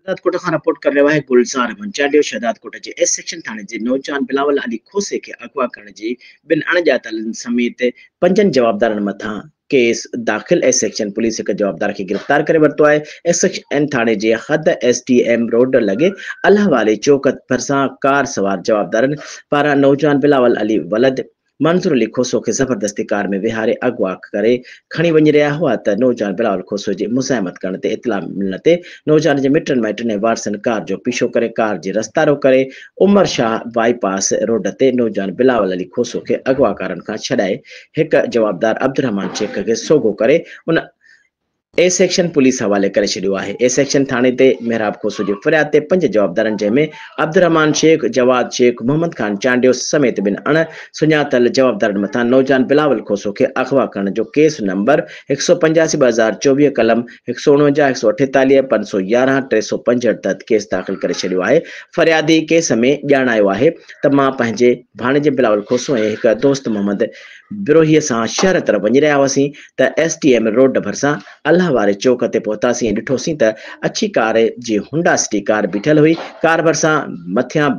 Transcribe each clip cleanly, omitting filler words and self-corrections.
شهدادڪوٽ کان رپورٽ ڪري رهيو آهي گلزار احمد چانڊيو شهدادڪوٽ جي ايس سيڪشن ٿاڻي جي نوجوان بلاول علي کوسي کي اغوا ڪرڻ جي ٻن اڻڄاتلن سميت پنجن جوابدارن مٿان ڪيس داخل ايس سيڪشن پوليس هڪ جوابدار کي گرفتار ڪري ورتو آهي ايس سيڪشن ٿاڻي جي حد ايس ڊي ايم روڊ لڳي الله واري چوڪ ڀرسان ڪار سوار جوابدارن پاران نوجوان بلاول علي ولد منظور علي کوسو کي زبردستي ڪار ۾ ويهاري اغوا ڪري کڻي وڃي رهيا هئا ته نوجوان بلاول کوسو جي مزاحمت ڪرڻ تي اطلاع ملڻ تي نوجوان جي مٽن مائٽن ۽ وارثن ڪار جو پيڇو ڪري ڪار جي رستا روڪ ڪري عمر شاهه بائي پاس روڊ تي نوجوان بلاول علي کوسو کي اغواڪارن کان ڇڏائي هڪ جوابدار عبدالرحمان شيخ کي سوگهو ڪري ان اي سيڪشن پوليس حوالي ڪري ڇڏيو آهي. اي سيڪشن ٿاڻي تي محراب کوسو جي فرياد تي پنج جوابدارن جنهن ۾ عبدالرحمان شيخ، جواد شيخ، محمد خان چانڊيو سميت ٻن اڻ سڃاتل جوابدارن مٿان نوجوان بلاول کوسو کي اغوا ڪرڻ جو ڪيس نمبر 185 2024 قلم 149، 148، 511، 365 تحت ڪيس داخل ڪري ڇڏيو آهي. فريادي ڪيس ۾ ڄاڻايو آهي ته مان پنهنجي ڀاڻيجي بلاول کوسو ۽ هڪ دوست محمد بروهيء سان شهر طرف وڃي رهيا هئاسين ته ايس ٽي ايم روڊ ڀرسان الله واري چوڪ تي پهتاسين ۽ ڏٺوسين ته اڇي ڪار جي هونڊا سٽي ڪار بيٺل هئي. ڪار ڀرسان مٿيان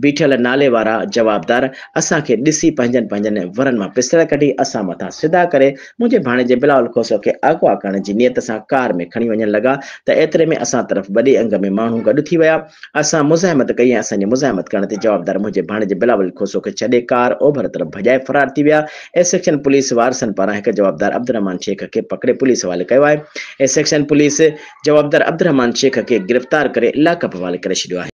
بيٺل نالي وارا جوابدار اسان کي ڏسي پنهنجن پنهنجن ورن مان پستول ڪڍي اسان مٿان سڌا ڪري منهنجي ڀاڻيجي بلاول کوسو کي اغوا ڪرڻ جي نيت سان ڪار ۾ کڻي وڃڻ لڳا ته ايتري ۾ اسان طرف وڏي انگ ۾ ماڻهو گڏ ٿي ويا. اسان مزاحمت ڪئي ۽ اسان جي مزاحمت ڪرڻ تي جوابدار منهنجي ڀاڻيجي بلاول کوسو کي ڇڏي ڪار اوڀر طرف ڀڄائي فرار ٿي ويا. اي سيڪشن پوليس وارثن پاران هڪ جوابدار عبدالرحمان شيخ کي پڪڙي پوليس حوالي ڪيو آهي. اي سيڪشن پوليس جوابدار عبدالرحمان شيخ کي گرفتار ڪري لاڪپ حوالي ڪري ڇڏيو آهي.